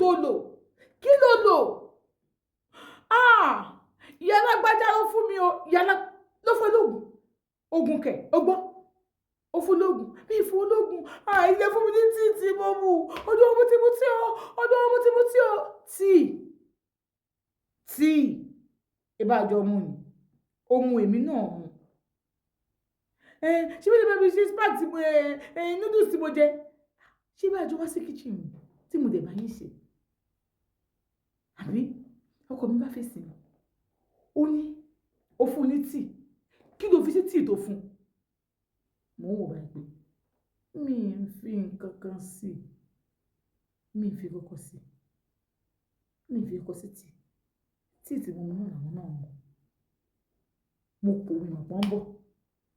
tó lò? Kí ló lò? Ah, ìyá alágbájá ló fún mi o. Ìyá ló fún lóògùn. Oògùn kẹ̀, ó gbọ́. Ó fún lóògùn. Mi ì fún lóògùn. Ah, ilé fún mi ní tíì tí mo mú. Ọdún ọmọ tí mo tí o. Ọdún ọmọ tí mo tí o. Tíì. Tíì. Ìbájọ́ mu ni. Ó mu, èmi náà mu. Ṣé bí lè bá mi ṣe spag tí mo, noodles tí mo jẹ? Ṣé bí àjọ wá sí kitchen mi tí mo dẹ̀ bá yín ṣe? Àbí? Ọkọ mi bá fèsì mi. Ó ní, ó fún ní tíì. Kí ló fi sí tíì tó fún? Mo ń wò báyìí pé mi ò fi nǹkan kan sí. Mi ò fi nǹkan kan sí. Mi ò fi nǹkan sí tíì. Tíì tí mo mú náà làwọn náà mú. Mo pò, mi mọ̀ pé wọ́n ń bọ̀.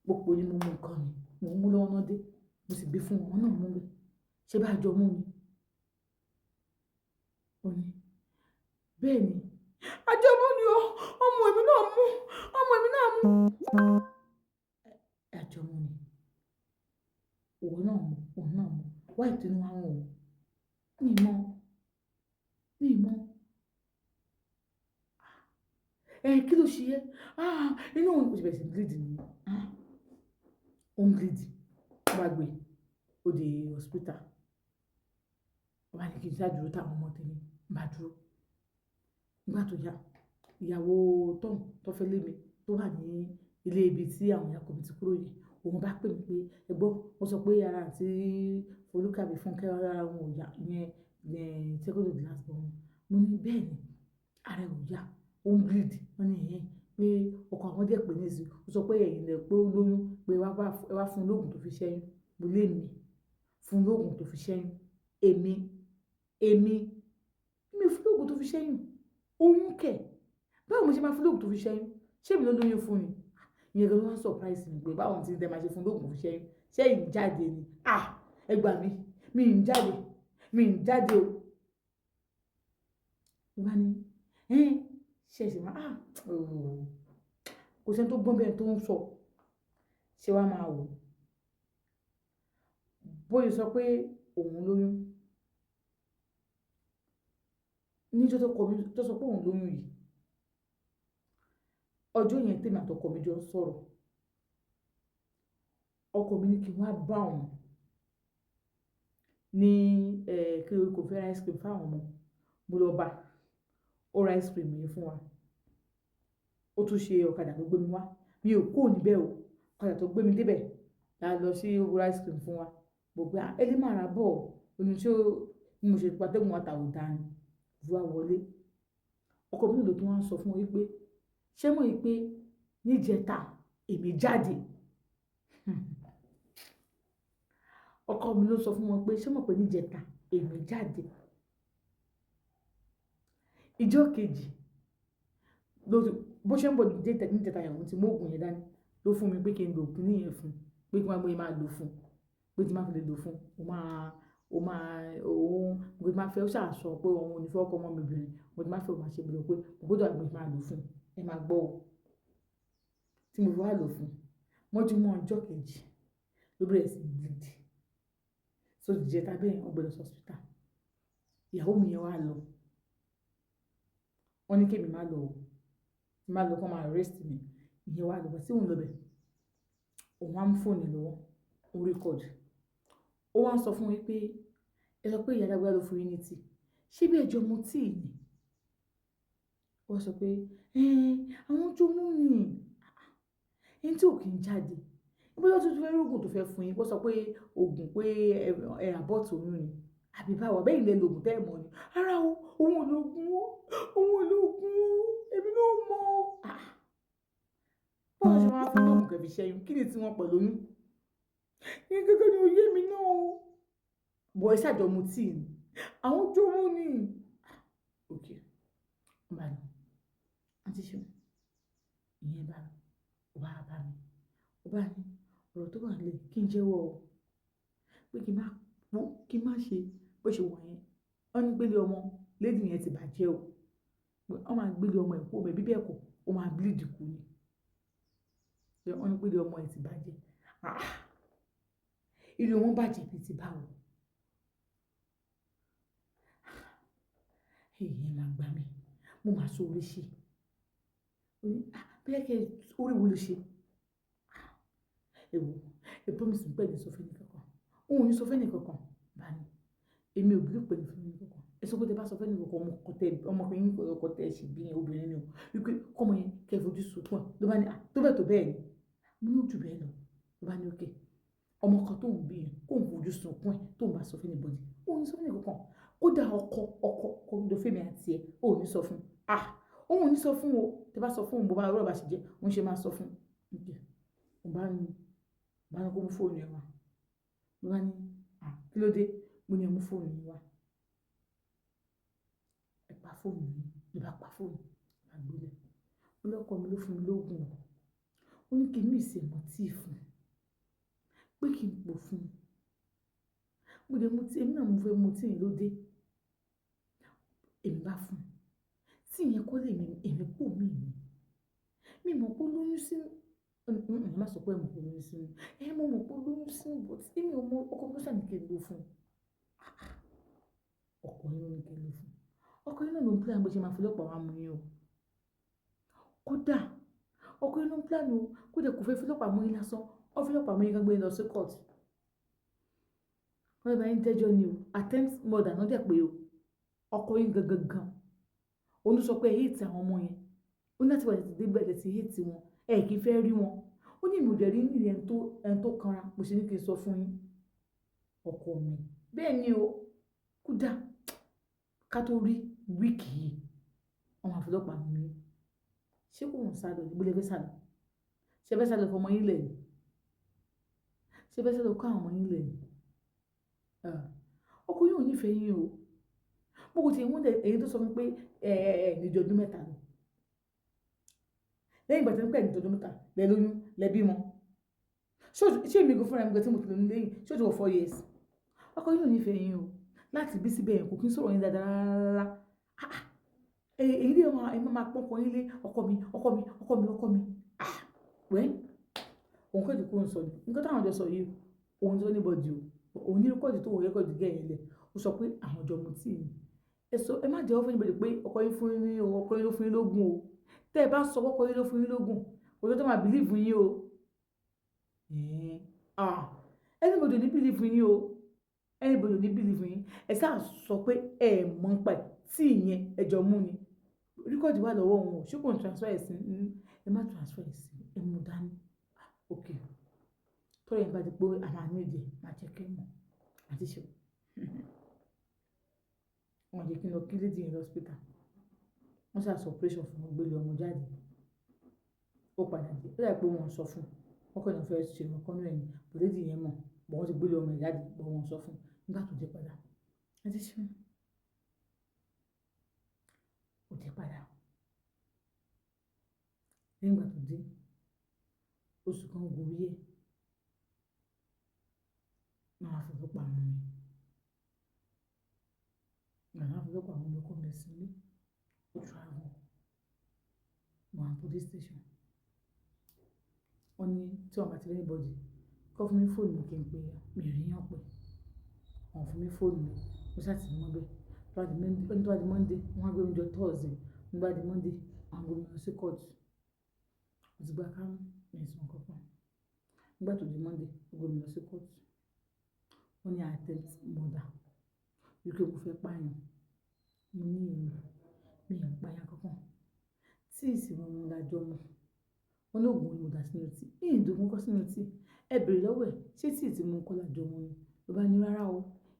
Mo pò ní mo mú nǹkan mi. Mo ń mú lọ́wọ́ náà dé. Mo sì gbé fún wọn, wọ́n náà mú bẹ́ẹ̀. Ṣé bá jọ mú ni? Ó ní, bẹ́ẹ̀ ni. Àjọ mú ni o. Ọmọ èmi náà mú. Ọmọ èmi náà mú. Àjọ mú ni. Òun náà mú, òun náà mú. Why tí inú wa ń rùn òun? Mi mọ̀. Mi mọ̀. Kí ló ṣe ẹ́? Ah, inú òun kò ṣe bẹ̀rẹ̀ sí bleed ni. Ah, ó ń bleed. Ó bá gbé, ó dé hospital. Ó bá ní kí n sá dúró táwọn ọmọ tèmi. N bá dúró. Nígbà tó yá, ìyàwó Tom tó fẹ́ lé mi tó wà ní ilé ibi tí àwọn ìyá ọkọ mi ti kúrò yẹn, òun bá pè mí pé, "Ẹ gbọ́, wọ́n sọ pé ara àǹtí Folúkẹ́ àbí Fúnkẹ́ ara wọn ò yá." Ìyẹn second to the last born. Mo ní bẹ́ẹ̀ ni, ara ẹ̀ ò yá, ó ń bleed. Wọ́n ní ẹ̀hẹn, pé ọkọ àwọn dẹ̀ pé nísìnyí. Ó sọ pé ẹ̀yin lẹ pé ó lóyún, pé ẹ wá fún un lóògùn tó fi ṣẹ́yún. Mo lé mi fún un lóògùn tó fi ṣẹ́yún. Èmi, èmi, mi ò fún lóògùn tó fi ṣẹ́yún. Oyún kẹ̀. Báwo mo ṣe máa fún lóògùn tó fi ṣẹ́yún? Ṣé èmi ló lóyún fún ni? Ìyẹn gan ló wá surprise mi pé báwo tí tẹ máa ṣe fún lóògùn tó fi ṣẹ́yún. Ṣé ẹ̀yin jáde ni? Ah, ẹ gbà mí. Mi ń jáde. Mi ń jáde o. Mo bá ní, "Ẹ́n, ṣé ẹ ṣì máa, ah, ooo." Kò sí ẹni tó gbọ́n bẹ́ẹ̀ tó ń sọ. Ṣé wàá máa wò? Bóyá sọ pé òun lóyún. Níjọ́ tó kọ mí, tó sọ pé òun lóyún yìí. Ọjọ́ yẹn tèmi àti ọkọ mi jọ ń sọ̀rọ̀. Ọkọ mi ní kí n wá bá òun ní, kí ló fẹ́ ra ice cream fún àwọn ọmọ. Mo lọ bá. Ó ra ice cream yẹn fún wa. Ó tún ṣe ọ̀kadà tó gbé mi wá. Mi ò kúrò níbẹ̀ o. Ọ̀kadà tó gbé mi dé ibẹ̀, la lọ sí ó ra ice cream fún wa. Mo pé, "Ah, ẹ lè máa ra bọ̀." Ó ní ṣé bí mo ṣe pa atẹ́gùn wa ta ò dáa ni. Mo wá wọlé. Ọkọ mi ló tún wá ń sọ fún wọn wípé, ṣé mọ̀ wípé níjẹta èmi jáde? Ọkọ mi ló sọ fún wọn pé ṣé mọ̀ pé níjẹta èmi jáde? Ìjọ́ kejì ló ti, bó ṣe ń bọ̀ níjẹta yẹn, òun ti mú òògùn yẹn dání. Ló fún mi pé kí n lo kíní yẹn fún un, pé kí n máa máa lò fún un. Pé tí màá fi lè lò fún un, ó máa, òun, pé tí màá fẹ́ ó ṣà sọ pé òun ò ní fẹ́ ọkọ ọmọ mi obìnrin. Mo tí màá fẹ́ ó máa ṣe bí i pé mo gbọdọ̀ máa lò fún un. Ẹ máa gbọ́ o. Tí mo fi wá lò fún un, mọ́júmọ́ ọjọ́ kejì ló bẹ̀rẹ̀ sí bleed. So ìjẹta bẹ́ẹ̀ wọ́n gbé lọ sí hospital. Ìyàwó mi yẹn wá lọ. Wọ́n ní kí èmi má lọ o. Tí màá lọ kí wọ́n máa arrest mi. Ìyẹn wá lọ, but tí òun lọ bẹ̀, òun wá mú fóònù lọ́wọ́, ó record. Ó wá ń sọ fún mi pé, ẹ sọ pé ìyá alágbájá ló fún yín ní tíì. Ṣé bí ẹ jọ mu tíì ni? Ó wá sọ pé, "Ẹ́n, àwọn jọ mú ni." Ẹni tí ò kí ń jáde. Bóyá ó tún fẹ́ rí òògùn tó fẹ́ fún yín. Ó sọ pé òògùn pé ẹ abort oyún ni. Àbí báwo? Àbí ẹ̀yin lẹ lo òògùn tẹ́ ẹ mọ̀ ni. Rárá o, òun ò lo òògùn o. Òun ò lo òògùn o. Èmi náà ò mọ̀ o. Ah! Báwo ṣe máa ń fún lóògùn kí ẹ fi ṣẹ́yún? Kí ni tí wọ́n pẹ̀lú oyún? Ìyẹn gangan ni òye mi náà o. But ẹ ṣà jọ mu tíì ni. Àwọn jọ mú ni. Okay. Ó bá ní, "Àǹtí Ṣeun." Ìyẹn bá mi, ó bá bá mi. Ó bá ní ọ̀rọ̀ tó wà nílẹ̀ kí n jẹ́wọ́ o. Pé kí n má, kí n má ṣe bó ṣe wà yẹn. Wọ́n ní pé ilé ọmọ lady yẹn ti bàjẹ́ o. Pé wọ́n máa gbé ilé ọmọ ẹ̀ kúrò bẹ́ẹ̀ bí bẹ́ẹ̀ kọ́, ó máa bleed kú ni. Wọ́n ní pé ilé ọmọ ẹ̀ ti bàjẹ́. Ah! Ilé wọn bàjẹ́ bí ti báwo? Èyí máa gbà mí. Mo máa sọ orí ṣe. Ó ní, "Ah, bóyá kí ẹ orí wo ló ṣe?" Ah, ẹ wò, ẹ promise mi pé ẹ ní sọ fún ẹni kankan. Òun ò ní sọ fún ẹni kankan. Bá ní, èmi ò believe pé ní fún ẹni kankan. Ẹ sọ pé tí ẹ bá sọ fún ẹni kankan, ọmọ kan tẹ, ọmọkùnrin ọkọ tẹ ṣì bí yẹn obìnrin ni o. Wípé kọ́mọ yẹn kí ẹ fojú sunkún ẹ̀. Ló bá ní, "Ah, tó bẹ́ẹ̀ tó bẹ́ẹ̀ ni." Mo ní ó ju bẹ́ẹ̀ lọ. Ló bá ní okay. Ọmọ kan tó ń bí yẹn, kó ń fojú sunkún ẹ̀ tó ń bá sọ fún anybody. Òun ò ní sọ fún ẹni kankan. Kódà ọkọ, ọkọ, ọkọ ló fẹ́ mi àti ẹ, ó ò ní sọ fún. Ah, òun ò ní sọ fún o. Tí ẹ bá sọ fún òun, bó bá ọ̀rọ̀ bá ṣe jẹ́, òun ṣe máa sọ fún. Okay. Mo bá ní kó mú fóònù ẹ wá. Ló bá ní, "Ah, kí ló dé?" Mo ní ẹ mú fóònù yín wá. Ẹ pa fóònù yín. Ló bá pa fóònù, ló bá gbé lẹ̀. Ó lọ́kọ mi ló fún mi lóògùn. Ó ní kí n mix ẹ̀ mọ́ tíì fún un. Pé kí n pò fún un. Mo dẹ̀ mu tíì, èmi náà mo fẹ́ mu tíì yẹn ló dé. Èmi bá fún un. Tíì yẹn kọ́ lè mi, èmi pò mí ni. Mi mọ̀ pé ó lóyún sínú. Ó ní, ẹ má sọ pé ẹ mọ̀ pé ó lóyún sínú. Ẹ mo mọ̀ pé ó lóyún sínú, but èmi ò mọ̀, ọkọ mi ló ṣà ní kí n lò fún un. Ah ah. Ọkọ yín ló ní kí n lò fún un. Ọkọ yín náà ló ń plan bó ṣe máa fi ọlọ́pàá wá mú yín o. Kódà ọkọ yín ló ń plan o. Kódà kò fẹ́ fi ọlọ́pàá mú yín lásán. Ó fi ọlọ́pàá mú yín kán gbé yín lọ sí court. Wọ́n fẹ́ bá yín dẹ́jọ́ ni o. Attempt murder náà dẹ̀ pé o. Ọkọ yín gangan gan. Òun ló sọ pé ẹ hate àwọn ọmọ yẹn. Ó ní láti wà tí dé bẹ̀rẹ̀ sí hate wọn. Ẹ kì í fẹ́ rí wọn. Ó ní èmi ò dẹ̀ rí ní ẹni tó kanra. Mo ṣe ní kí n sọ fún yín. Ọkọ mi. Bẹ́ẹ̀ ni o. Kódà ká tó rí week yìí, wọ́n máa fi ọlọ́pàá mú yín. Ṣé kò ń sálọ ní? Ibo lẹ fẹ́ sálọ? Ṣé ẹ fẹ́ sálọ fọmọ yín lẹ̀ ni? Ṣé ẹ fẹ́ sálọ kó àwọn ọmọ yín lẹ̀ ni? Ah, ọkọ yín ò nífẹ̀ẹ́ yín o. Mo kò tí ì wonder èyí tó sọ fún mi pé ẹ ẹ ẹ ní ju ọdún 3 lọ. Lẹ́yìn ìgbà tí wọ́n pè ní ọdún 3, lẹ lóyún, lẹ bímọ. Ṣé èmi gan fúnra mi gan tí mo ti lóyún lẹ́yìn, ṣé ó ti wọ 4 years? Ọkọ yín ò nífẹ̀ẹ́ yín o. Láti bí síbẹ̀ yẹn kò kí ń sọ̀rọ̀ yín dáadáa rárá. Ah ah. Èyí lè máa, ẹ máa pọ́n ọkọ yín lé, ọkọ mi, ọkọ mi, ọkọ mi, ọkọ mi. Ah! Well, òun kọ́ ìdí kó ń sọ ni. Nǹkan táwọn jọ sọ yìí, òun sọ anybody o. Òun ní record tó wọ record gẹ̀ yẹn lẹ̀. Ó sọ pé àwọn jọ mu tíì ni. Ẹ sọ, ẹ má jẹ́wọ́ fún anybody pé ọkọ yín fún yín ní o, ọkọ yín ló fún yín lógún o. Tẹ́ ẹ bá sọ pé ọkọ yín ló fún yín lógún, kò tó tó máa believe yín o. Eh, ah! Anybody ò ní believe yín o. Anybody ò ní believe yín. Ẹ sá sọ pé ẹ mọ̀ nípa ẹ̀, tíì yẹn ẹ jọ mú ni. Record wà lọ́wọ́ òun o. Ṣé kò ń transfer ẹ̀ sí? Ẹ má transfer ẹ̀ sí, ẹ mú dání. Ah, okay. Tọ́rọ̀ yẹn bá di pé a máa need ẹ̀, máa jẹ́ kí ẹ mọ̀. Àti ṣe. Wọ́n jẹ́ kí n lọ kí lady yẹn lọ hospital. Wọ́n ṣà ṣe operation fún un, gbé lé ọmọ jáde. Ó padà dé. Ó dà pé wọ́n sọ fún un. Wọ́n kàn ní wọ́n fẹ́ ṣe nǹkan nínú ẹ̀ ni. But lady yẹn mọ̀. But wọ́n ti gbé lé ọmọ yẹn jáde, but wọ́n sọ fún un. Nígbà tó dé padà. Àti ṣe. Ó dé padà. Lẹ́yìn ìgbà tó dé, oṣù kan gorí ẹ̀. Wọ́n á fi ọlọ́pàá mú mi. Ìgbà tí wọ́n fi ọlọ́pàá mú mi, ọkọ mi sílé. Ó travel. Mo wà ní police station. Wọ́n ní tí wọ́n bá ti rí anybody, kó fún mi fóònù mi kí n pè é. Mi ò rí èèyàn pé. Wọ́n fún mi fóònù mi. Mo sá ti mọ́ bẹ́ẹ̀. Tó bá di Monday, wọ́n á gbé mi jọ Thursday. Tó bá di Monday, wọ́n á gbé mi lọ sí court. Mo ti gba kámú, mi ò sọ nǹkan kan. Nígbà tó di Monday, wọ́n gbé mi lọ sí court. Wọ́n ní attempt murder. Wípé mo fẹ́ pààyàn. Mo ní èmi, mi ò pa èèyàn kankan. Tíì sì mo mu la jọ mu. Wọ́n ní òògùn ni mo dà sínú tíì. Mi ò dògún kọ́ sínú tíì. Ẹ bèrè lọ́wọ́ ẹ̀, ṣé tíì tí mo kọ́ la jọ mu ni? Ló bá ní rárá o,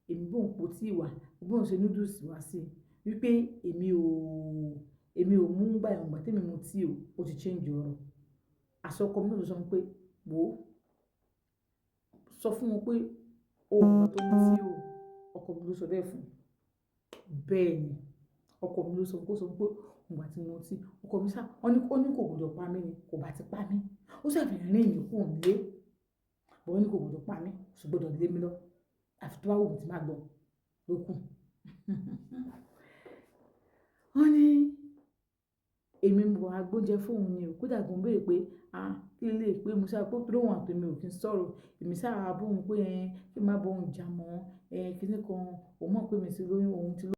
èmi bóun po tíì wá, bóun ṣe noodles wá sí i. Wípé èmi ò mú nígbà yẹn, ìgbà tí èmi mu tíì o, ó ti change ọ̀rọ̀. Àṣé ọkọ mi náà ló sọ fún mi pé, wò ó, sọ fún wọn pé o ò mọ̀ tó mu tíì o. Ọkọ mi ló sọ bẹ́ẹ̀ fún mi. Bẹ́ẹ̀ ni, ọkọ mi ló sọ fún, kó sọ pé ìgbà tí mo mu tíì, ọkọ mi sá, ó ní kò gbọdọ̀ pa mí ni, kò bá ti pa mí. Ó sá fi rìn mí kúrò nílé. But ó ní kò gbọdọ̀ pa mí, kò sì gbọdọ̀ lé mi lọ. Àfi tó bá wù mí tí màá lọ ló kù. Wọ́n ní èmi mo wá gbé oúnjẹ fún òun ni o. Kódà gan béèrè pé, ah, kí ló pé mo sá pé torí òun àti èmi ò kí ń sọ̀rọ̀. Èmi sá bá òun pé ẹ kí n má bá òun jà mọ́, ẹ kíni kan, òun mọ̀ pé mi ti lóyún, òun ti lóyún.